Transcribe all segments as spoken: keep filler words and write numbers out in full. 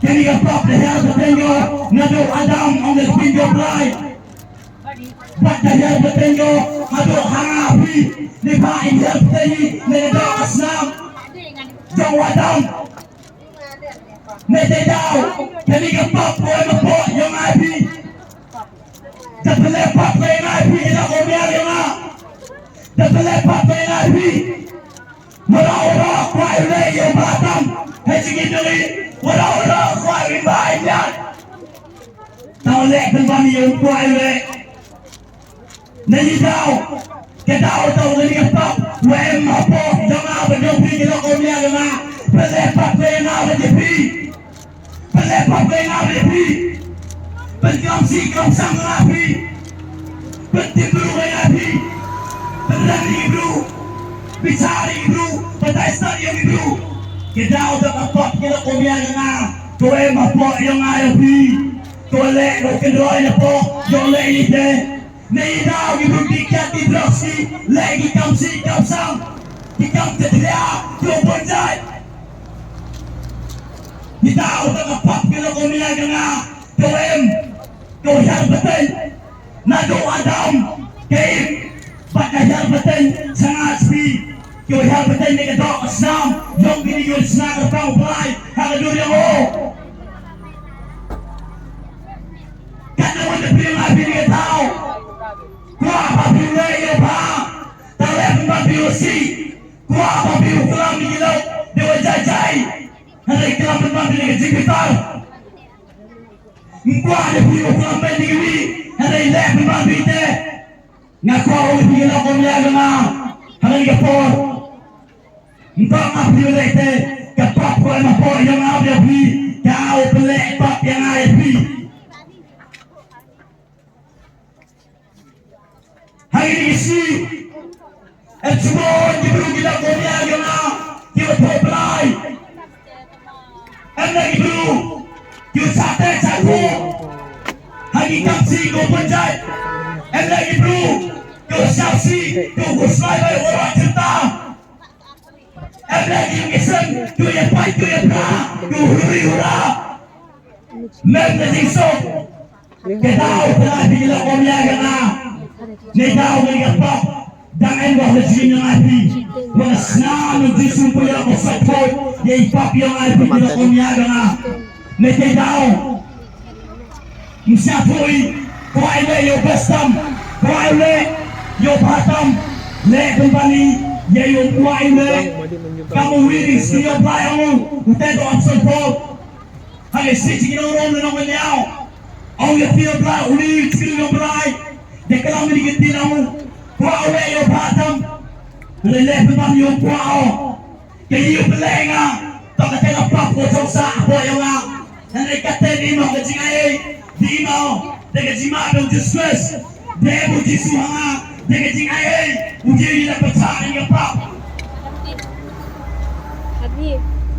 Kane ka pap da hiar bteng ïa u naduh Adam, ong ka ktien jong U Blai. Bad da hiar bteng ïa u haduh ha nga phi. Neibhah i hiar bteng ïa i na ka doh ka snam jong u Adam. Mynta daw kane ka pap ka em hapoh ïa nga ïa phi. Da pynleh pap ka ïa nga ïa phi, ïa la ka miar ïa nga. Da pynleh pap ka ïa nga ïa phi. Waroh waroh kwah u leh ïa u Bah Tam ha jingim jong ngi. Waroh waroh kwah u leh ba ai miat. Tang leh pynban ïa u kwah u leh. Na i daw, ka daw daw kane ka pap wa em hapoh jong nga bad jong phi, ki lok kum ïa nga. Pynleh pap ka ïa nga bad ïa phi. Pynleh pap ka ïa nga bad ïa phi. Pynklam sih klam sang ïa nga phi. Pyntip bru ïa nga phi. Pynrem ïa ki bru. Bichar ïa ki bru. Batai stad ïa ki bru. Ka daw da ka pap ki lok kum ïa nga. Ka wa em hapoh jong nga ïa phi. Ka wa leh ka wa kynroi na pok jong leh ïa te. Ngi daw ki bun ki kiad ki drugs ki leh ki kam sih kam sam, ki kam ktlia, ki bun jait. Ngi daw da ka pap ki lok kum ïa nga, ka wa em, ka wa hiar bteng. Naduh Adam, ka Eve, bad ka hiar bteng sha nga sha phi. Ka wa hiar bteng na ka doh ka snam jong kine ki wa shna kyrpang U Blai ha ka dur jong u. Katno ngan da pynlong ïa phi kane ka daw. Kwah ba phi leh ïa u Bah. Tang leh pynban phi u sih. Kwah ba phi u klam ïa ki lok da wa jai jai. Hynrei klam pynban phi na ka jingbitar. Kwah ba phi u klam beit ïa kiwei. Hynrei leh pynban phi te. Nga kwah ong ïa phi, ki lok kum ïa nga ha kane ka por. Ym tang ma phi u leh te, ka pap ka wa em hapoh jong nga bad ïa phi, ka wa pynleh pap ïa nga ïa phi. Ha kine ki sngi, em shibun ki bru ki lok kum ïa nga, ki wa thoh Blai. Em da ki bru ki wa shah teh shah thoh ha ki kam sih ki wa bun jait. Em da ki bru ki wa shah sih, ki wa khuslai bai, ki wa rah jynta. Em da ki ïing ki sem, ki wa ïa pait, ki wa ïa pra, ki wa huri hura. Mem da jingsuk. Ka daw ka la phi la kum ïa ka nga. Ngi daw ngi ka pap. Dang em wa ha jingim ïa nga phi. Wa nga snam u Jisu phi ïa ka sat poi. Ïa i pap ïa nga phi la kum ïa ka nga. Ngi ka daw. Ym sngewthuh i. Kwah i leh ïa u Bah Tam. Kwah i leh ïa u Bah Tam. Leh pynban i. Ïa i u kwah i leh. Kam u wi ring ski ïa u Blai ong u. U te to am sat poi. Ha ka shisha ki nongrim ne nongñiaw. Ong ïa phi ïa u Blai, u ni u Jisu ïa u Blai. Da klam ïa ki ktien ong u. Kwah u leh ïa u Bah Tam. Leh leh pynban ïa u kwah u. Ka ïa u pynleh nga. Tang kata ka pap ka jong sah hapoh ïa nga. Hynrei kata dei mo ka jingai ei. Dei mo. Da ka jingma da u Jisu Khrist. Dei u Jisu ha nga. Dei ka jingai ei. U dei u la pynshah ïa ka pap.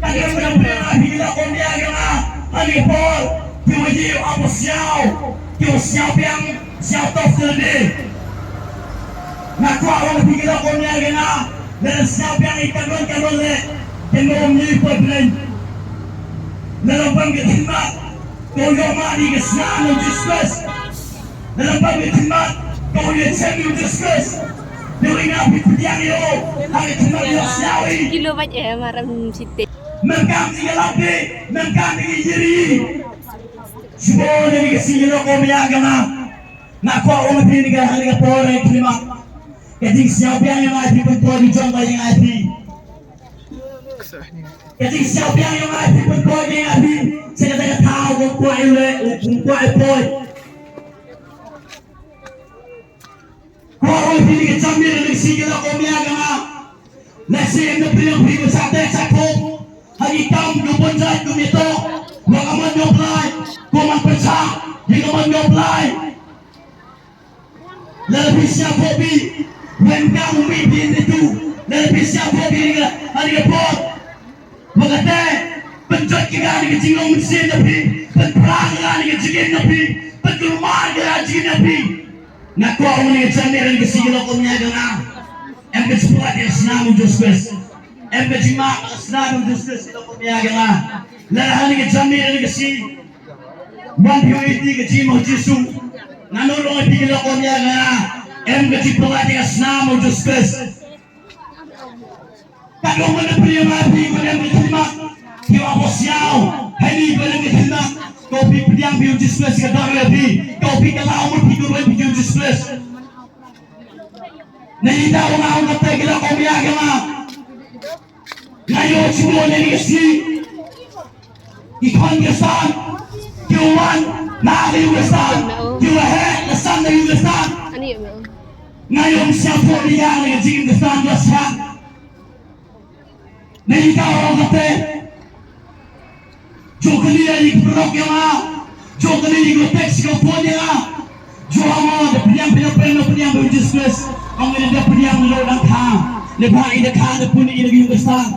Ka dei u la pynshah ïa ka pap. Ha ka por. Ki u dei u ap siaw. Ki u siaw biang. Siaw tof te dei. Nga kwah ong phi ki la kum ïa ka nga. Lada siaw biang i ka don ka don leh. Ki ym ym ni poi blen. Lada bam ki khidmat. Ko ïoh mane ka snam u Jisu Khrist. Lada bam ki khidmat. Ko ïoh chem u Jisu Khrist. Dei nga phi pdiang ïoh. Ha ki khidmat ïoh siaw i. Kilo bait eh maram site. Mem kam ni ka lap de. Mem kam ni ka yiri. Shibun ni ka sngi la kum ïa ka nga. Nga kwah ong phi ni ka ha ni ka por ni ka khidmat. Ka jingsngewbiang ïa nga phi pynpoi jong ka ïa nga phi. Ka jingsngewbiang ïa nga phi pynpoi ïa nga phi. Sa kata ka thaw kum kwah ïa u leh, kum kwah ïa poi. Kwah ong phi ni ka jam ni ka lynsi ka la kum ïa ka nga. Lehse em da phi ong phi ka sa teh sa khop. Ha ki kam ka bun jait kum ïa to. Wa ka mon jong Blai. Ko man pynshah. Ïa ka mon jong Blai. Lada phi sngewthuh phi, wen ka u mih phi ne tu. Lada phi sngewthuh phi ne ka, ha ne ka por. Wa kata, pynjot ki ka ne ka jinglong mynsiem na phi, pynpra ki ka ne ka jingim na phi, pynkulmar ki ka jingim na phi. Nga kwah ong ne ka jingim ne ka sih ki lok kum ïa ka nga. Em ka spuat ïa snam u Jisu Khrist. Em ka jingmap ka snam u Jisu Khrist ki lok kum ïa ka nga. Lada ha kane ka janmiet kane ka sngi wan phi ïeit ïa ka jingim u Jisu, nga nud ong ïa phi ki lok kum ïa ka nga. Em ka jingpyllait ïa ka snam u Jisu Khrist. Ka dong ban pdiang ïa phi, ban em ka jingmap. Ki wan bok siaw, ha ini ban em ka jingmap. Ko phi pdiang phi u Jisu Khrist ka dang ïa phi. Ko phi ka law mut phi ko phi u Jisu Khrist. Ngi ïa daw nga ong kata ki lok kum ïa ka nga. Nga ïoh jingmut na ka sngi. Ki khun Khristan ki wan na ka Khristan, ki wan heh ka san na ka Khristan. Nga ïoh sngewthuh ïa ka jingim Khristan ka sa. Ngi ïa daw nga kata. Jong kane ïa ki paralok ïa nga. Jong kane ïa ki text ka phone ïa nga. Jong nga da pdiang pdiang pdiang pdiang pdiang Jesus Christ. Ong ïa da pdiang lo dang kha. Ne ba ïa da kha da pun ïa da ki Khristan.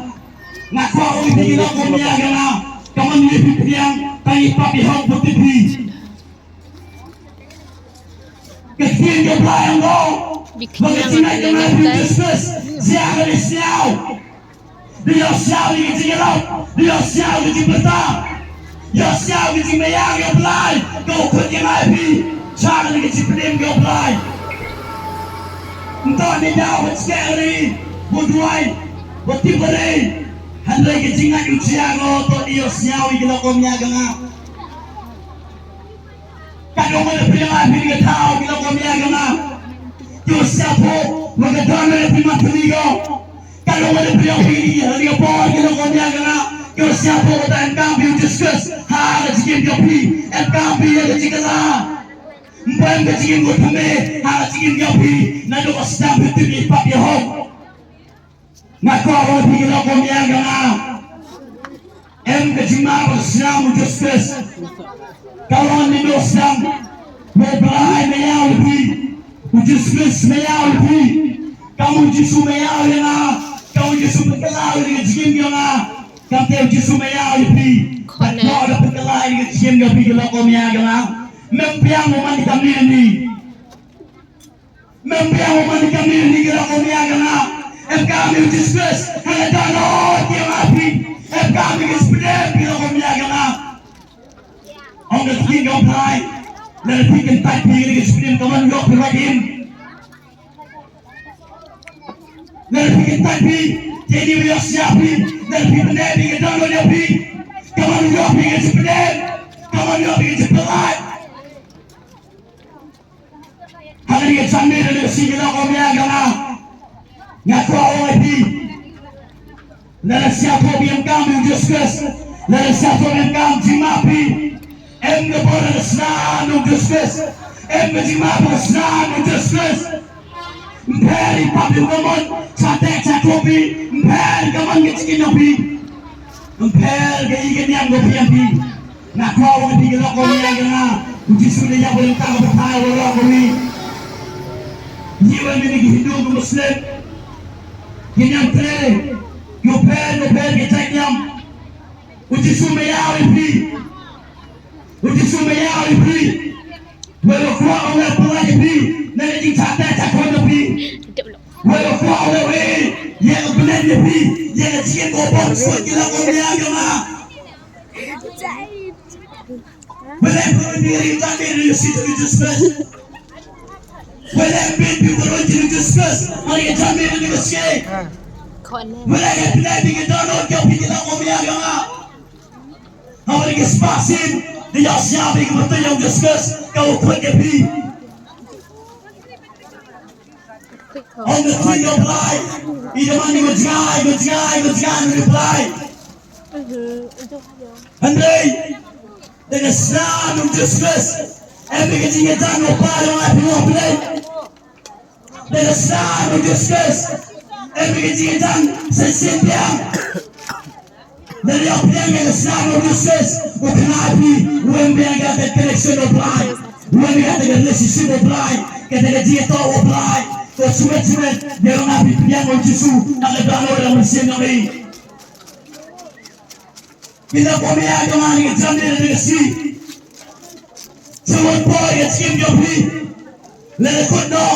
Nga kwah ong ïa phi ki lok kum ïa nga. Ka mon ïa phi pdiang tang ïa pap ïa hok bad ïa phi. Ka ktien jong U Blai ong ko. Ba ka jingngeit jong nga ha u Jisu Khrist, ïa ka dei sniaw. Dei ïohsniaw ïa ka jingïarap, dei ïohsniaw ïa ka jingpyrta. Ïohsniaw ïa ka jingmaïa ïa U Blai, ka u khot ïa nga ïa phi. Sha ka dei ka jingpynim ïa U Blai. Nto ne daw ban skeh ri, ban duwai, ban tip ri. Hynrei ka jingngeit u jia ko, to dei ïohsniaw ïa ki lok kum ïa ka nga. Ka dong ban pdiang ïa phi ka thaw ki lok kum ïa ka nga. Ki sngewthuh ba ka don ïa phi ma phi ko. Ka dong ban pdiang ïa phi ka por ki lok kum ïa ka nga. Ki sngewthuh ba em kam phi u Jesus Christ ha ka jingim jong phi. Em kam phi ïa ka jingkylla. Em kam ka jingim ko thymme ha ka jingim jong phi. Naduh ka sdang phi tip ïa pap ïa hok. Nga kwah ong ïa phi ki lok kum ïa ka nga. Em ka jingmap ka snam u Jesus Christ. Ka wan naduh sdang. U Blai maya ïa phi. U Jesus Christ maya ïa phi. Kam u Jisu maya ïa nga. Kam u Jisu pynkylla ïa ka jingim ïa nga. Kam te u Jisu maya ïa phi. Pat noh da pynkylla ïa ka jingim ïa phi ki lok kum ïa ka nga. Mem biang u man kam ni ni. Mem biang u man kam ni ni ki lok kum ïa ka nga. Em kam u Jesus Christ ha ka dohnud ïa nga phi. Em kam u Jesus pdem ki lok kum ïa ka nga. Ong ka ktien ka U Blai. Lada phi kyntait phi ïa ka jingpdem ka mon ïoh phi ruh im. Lada phi kyntait phi ïa ka jingïohsnam phi. Lada phi pdem phi ka dohnud ïa phi. Ka mon ïoh phi ka jingpdem. Ka mon ïoh phi ka jingpyllait. Ha kane ka janmiet kane ka sngi ki lok kum ïa ka nga. Nga kwah ong ïa phi. Lada sngewthuh phi em kam u Jesus Christ. Lada sngewthuh phi em kam jingmap phi. Em ka bor ka snam u Jesus Christ. Em ka jingmap ka snam u Jesus Christ. Ym pher i pap ïa u ka mon. Sa teh sa thuh phi. Ym pher ka mon ka jingim jong phi. Ym pher ka ïing ka niam ka phiang phi. Nga kwah ong ïa phi ki lok kum ïa ka nga. U Jisu ne ïa u leng tang ba thai wa lok wi. Ngi wan mini ki Hindu ki Muslim. Ki niam tre. Ki pher ki pher ki jait niam. U Jisu maya ïa phi. U Jisu maya ïa phi. Wei wa kwah ong ïa phi. Na ka jingchat ta cha khon ïa phi. Wei wa kwah ong ïa phi. Ïa ka bneng ïa phi. Ïa ka jingim ko bor sut ki lok kum ïa ka nga. Wala pynban ïa ka jingim ïa ka Jesus Christ. Wala pynban ïa ka jingim ïa ka Jesus Christ. Ïa ka jingim ïa ka Jesus Christ. Wala pynban ïa ka dohnud ïa phi ki lok kum ïa ka nga. Haba ki spah sien, dei ïohsnam ïa ka bynta jong u Jesus Christ, ka u khot ïa phi. Ong ka ktien ka U Blai, i da man i ka jngai, ka jngai, ka jngai, ka U Blai. Hynrei, da ka snam u Jesus Christ, em ka jingïadon u Blai, u Blai. Da ka snam u Jesus Christ. Em ka jingïadon sa shisien biang. Da ka ïoh biang ka snam u Jesus Christ. U khynnah phi, u em biang ka connection u Blai. U em biang ka relationship u Blai. Ka da ka jingïathoh u Blai. Ka shuwa shuwa, da ka nga phi biang u Jisu. Na ka dohnud u mynsiem jong phi. Ki lok kum ïa ka nga ha kane ka janmiet kane ka sngi. Shu wan poi ka jingim jong phi. Lada kut noh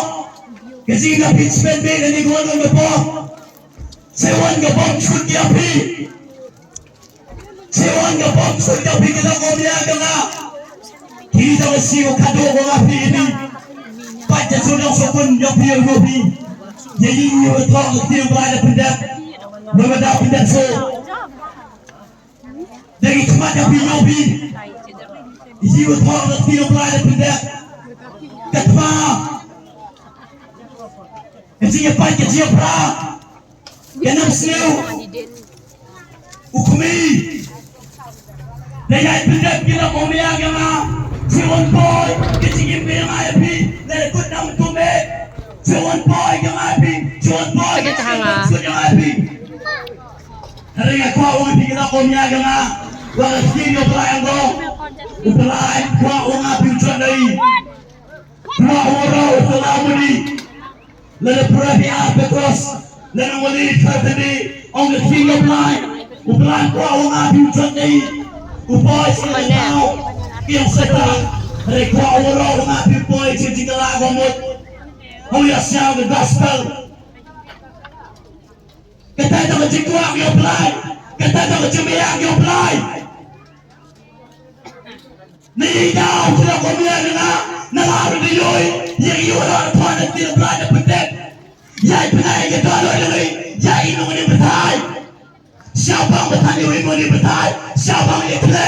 ka jingim jong phi, spend beit kane ka wan ka por. Siwan ka bom sut ïa phi. Siwan ka bom sut ïa phi ki la kum ïa ka nga. Ki jong si u khadduh ko nga phi ni. Pat ja sut ïa sukun ïa phi ïa phi. Ïa ïing ïa thok ïa phi ïa phi da pyndep. Ïa phi da pyndep so. Da ki khmat ïa phi ïa phi. Ïa u thok ïa phi ïa phi da pyndep. Ka thma. Ka jingïapait ka jingïapra. Ka nam sniew. U khmih. Da ïai pyndep ki la kum ïa ka nga. Phi wan poi ka jingim ka ïa nga ïa phi. Da la kut nam kum eh. Phi wan poi ka nga ïa phi. Phi wan poi ka jingim ka ïa nga ïa phi. Hynrei nga kwah ong ïa phi ki la kum ïa ka nga. Wa ka ktien U Blai Angong. U Blai kwah ong ïa phi u jot dei. Kwah ong ïa u Blai muni. Lada pura phi ar Petros, lada ngoli thar tadi, ong ka ktien U Blai. U Blai kwah ong ïa phi u jot dei. U poi sha ka thaw. Ïa u Soitan. Hynrei kwah ong ïa phi u poi sha ka jingkylla ka mut. Ong ïa sha ka gospel. Kata ka jingkwah ïa U Blai. Kata ka jingmyntoi ïa U Blai. Ni ïa u kila ko mia na na la ru di yoi. Ïa ïa la ko na ti bla de pete. Ïa i pina ïa ka lo ïa ïa i nong ni betai. Siapa betai ïa i nong ni betai. Siapa ïa kle.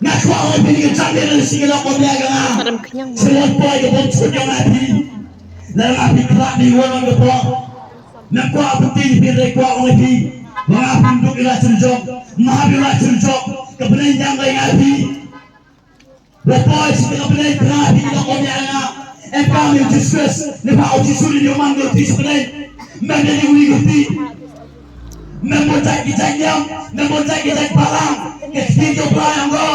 Nga kwah ong phi ni ka jam de na si ka la ko mia ka nga. Adam kenyang. Semua poi ka bom sut ïa nga phi. Na nga phi kla ni wa nga poi. Nga kwah pynti phi re kwah ong phi. Wa nga phi duk ila chim jok. Ma ha bi la chim jok. Ka bneng jang bai nga phi. Wa poi si ka bneng kra phi ka ong ïa nga. Em pa mi u Jisu Khrist. Ne pa u Jisu ni man ko ti si bneng. Mem ni u ni ko ti. Mem mo jai ki jai yam. Mem mo jai ki jai palang. Ke ti ko pa yang ko.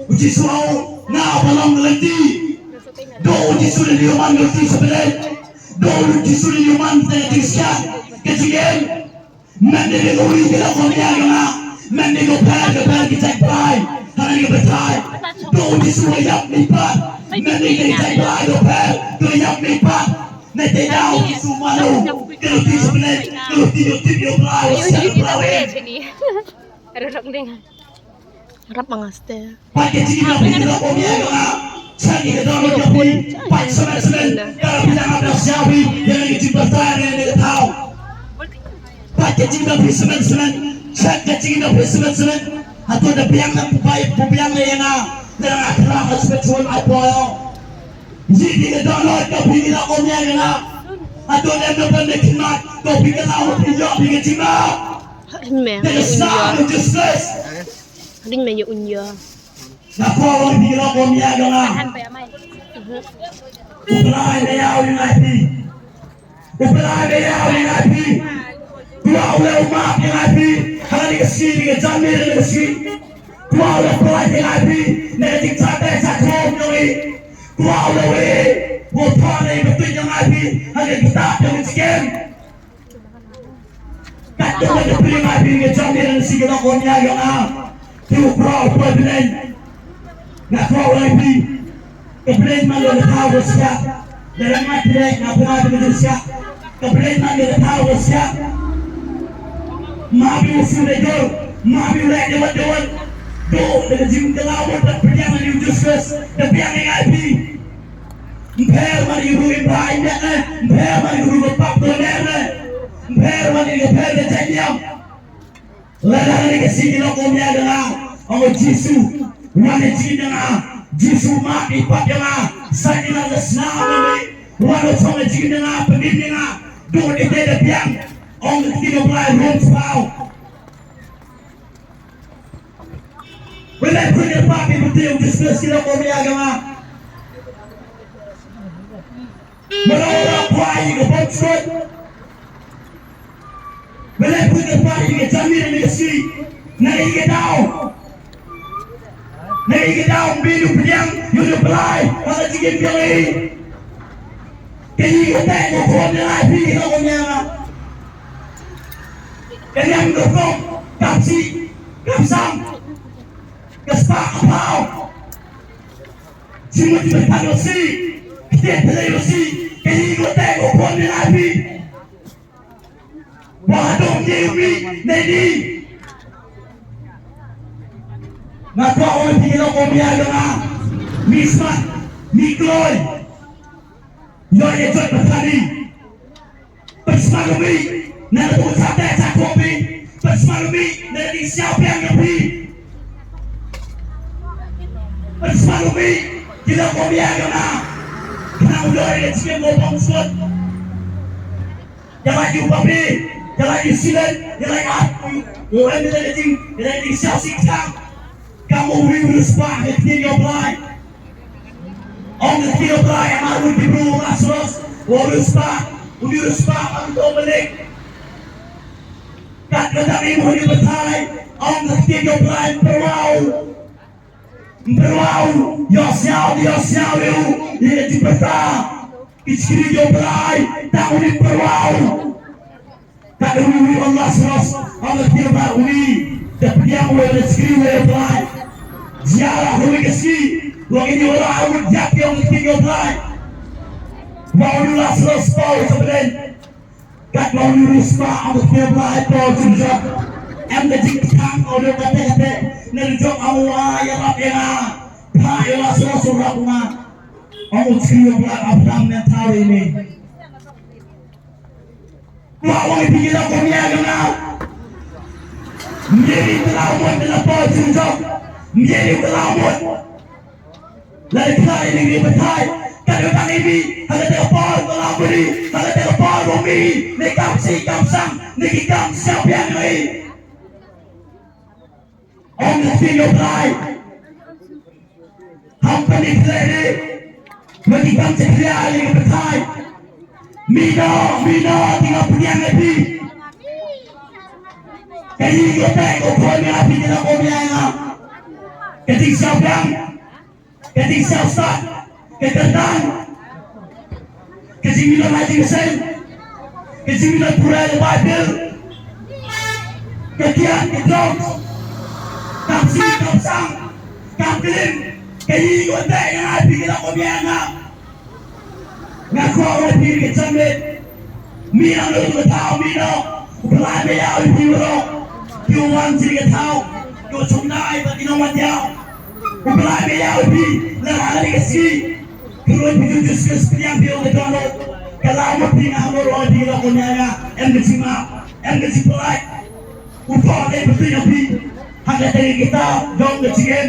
U Jisu au nga palang lenti. Do u Jisu ni man ko ti si bneng. Do u Jisu ni man te ti sia. Ke ti em. Mem de ko ri ki la ko nia ka nga. Mem de ko pher ka pher ki jai pai. Hana ni ka pher. Do u Jisu wa yap ni pat. Mem de ki jai pai ko pher. Ko yap ni pat. Ne te da u Jisu ma lo. Ko ti sebelah. Ko ti yo ti yo prai. Rap mangaste. Pat ka jingim na phi ka la kum ïa ka nga. Sa ki ka download ïa phi. Pat semen semen. Ka la phi la ngam na sia phi. Ïa ka jingim ba sa ïa ka thaw. Pat ka jingim na phi semen semen. Sa ka jingim na phi semen semen. Hato da biang na pu bai pu biang na ïa nga. Da nga kra ka semen semen ai po ïa. Ji ki ka download ka phi ka la kum ïa ka nga. Hato da na ban na khmat ka phi ka la phi ïa phi ka jingim na. Ring me. Da ka sna ka jingim. Ring me ïa un ïa. Nga kwah ong phi la kum ïa ka nga. U Blai na ïa u ïa phi. U Blai na ïa u ïa phi. Kwah u la u map ïa phi. Hala ni ka si ni ka jan ni ka si. Kwah u la Blai ïa phi. Na ka jingcha ta cha khom ïa phi. Kwah u la we. Wo pa na ïa phi ïa phi. Hala ni ka ta ïa phi. Katto katne phi nga phi nga jam ïa nga si ka la ko nia ïa nga. Te u kwah u poi bneng. Nga kwah u lai phi. Ka bneng man la ka thaw ka siat. La la nga bneng nga phi nga phi nga siat. Ka bneng man la ka thaw ka siat. Ma phi u su le jor. Ma phi u le jawat jawat. Do da ka jim ka la wat da phi nga ni u jus. Da phi nga ni nga phi. Mpher man ïa u ruh i Ibrahim ïa ne, mpher man ïa u ruh ka pap to ner ne, mpher man ïa ka pher ka jaiñiam. Lada ne ka sing ïa la ko mia da nga, ong Jisu, wan ne jingim da nga, Jisu ma i pap da nga, sa ïa la ka snam ne, wan ne chong ne jingim da nga, pyndim da nga, duk ne te da biang, ong ki da blai rum spau. Wele pun ïa pa ki butiw discuss ki la ko mia ka ma. Mara ora kwai ka bot sot. Wele pun ïa pa ki ka jami ni ka si. Na i ka daw. Na i ka daw bi du pdiang yu du blai. Wala jigin biang i. Ka i ka te ko ko mia la pi ka ko mia ma. Ka niam ka pok, ka psi, ka psang, ka spah, ka phaw. Jingmut jingmut phan ka si, ka tiap phelei ka si, ka hi ko te ko pon ni la phi. Ba haduh ngi umi ne ni. Nga kwah ong ïa phi ki lok kum ïa nga. Mih smat, mih kloi. Ïoh ïa jot ba thani. Pynsmat umi na ka buk sa te sa kopi. Pynsmat umi na ka ding siaw biang ïa phi. Pynsmat umi ki lok kum ïa nga. Khnang u ïoh ïa ka jingim ba bong sut. Ïa la ïa u papi, ïa la ïa u silet, ïa la ïa u, u em ïa la ïa jing, ïa la ïa jing siaw sik tang. Kam u wi u riewspah ha ka ktien ïa u Blai. Ong ka ktien ïa u Blai, ïa mar u ki bru u Lasarus, u riewspah, u riewspah, ong u Dominic. Kat ka dang im u riewpathai, ong ka ktien ïa u Blai, pyrwaw. Pyrwaw, ïohsngew, ïohsngew ïa u, ïa ka jingpyrta. Ki shakri ïa u Blai, tang u dei pyrwaw. Ka dei u, u Lasarus, ong ka ktien ba u dei, da pdiang u ïa ka shakri ïa u Blai. Jia la hu ïa ka shakri, wa ngi ïa la u ïa ka ktien ïa u Blai. Wa u Lasarus, paw ïa ka blen. Kat ba u riewspah ong ka ktien Blai Paul Joseph. Em ka jingkthang ong ka te ka te. Ne jong ong u ai ïarap ïa nga. Pha ïa la sura sura bunga. Ong u Jisu Blai Abraham ne thaw ïa ni. Wa ong ïa phi ki la kum ïa nga. Miri ka la mut ne la Paul Joseph. Miri ka la mut. La dei khlaiñ ïa ngi batai. Ka dei tang ïa ngi ha kata ka por ka la bri ha kata ka por ba ngi ne kam si kam sang ne ki kam siap ïa ngi. Ong ka ktien ïa u Blai. Ham pynïaid khlaiñ ïa ngi ba ki kam siap ïa ngi batai. Mino mino ki nga pynïaid ïa phi. Ka ïing ka teh ka khon ïa phi ki la kum ïa nga. Ka dei siap ïa ngi. Ka dei siaw stad, ka kyrdan, ka jingmih la jingïaseng, ka jingmih la pura ïa Baibl, ka kiad ka drugs, ka psi ka psang, ka klim, ka ïing ka teh ïa nga phi ki la kum ïa nga. Nga kwah ong ïa phi ka jingmih. Mih na ka thaw mih noh. U Blai me ïa u phi u rok. Ki u wan jingkyrkhu. Ki u chongnai bad ki nongwan ïa. U Blai me ïa u phi. La la ni ka sngi. Ki ruh phi ju ju sngewsih phi ïa phi u ka don. Ka la mut phi nga ha mut ong phi la ko nya ïa. Em ka jingma. Em ka jingpyllait. U Blai me phi ïa phi. Ha ka teng kita jong ka jingim.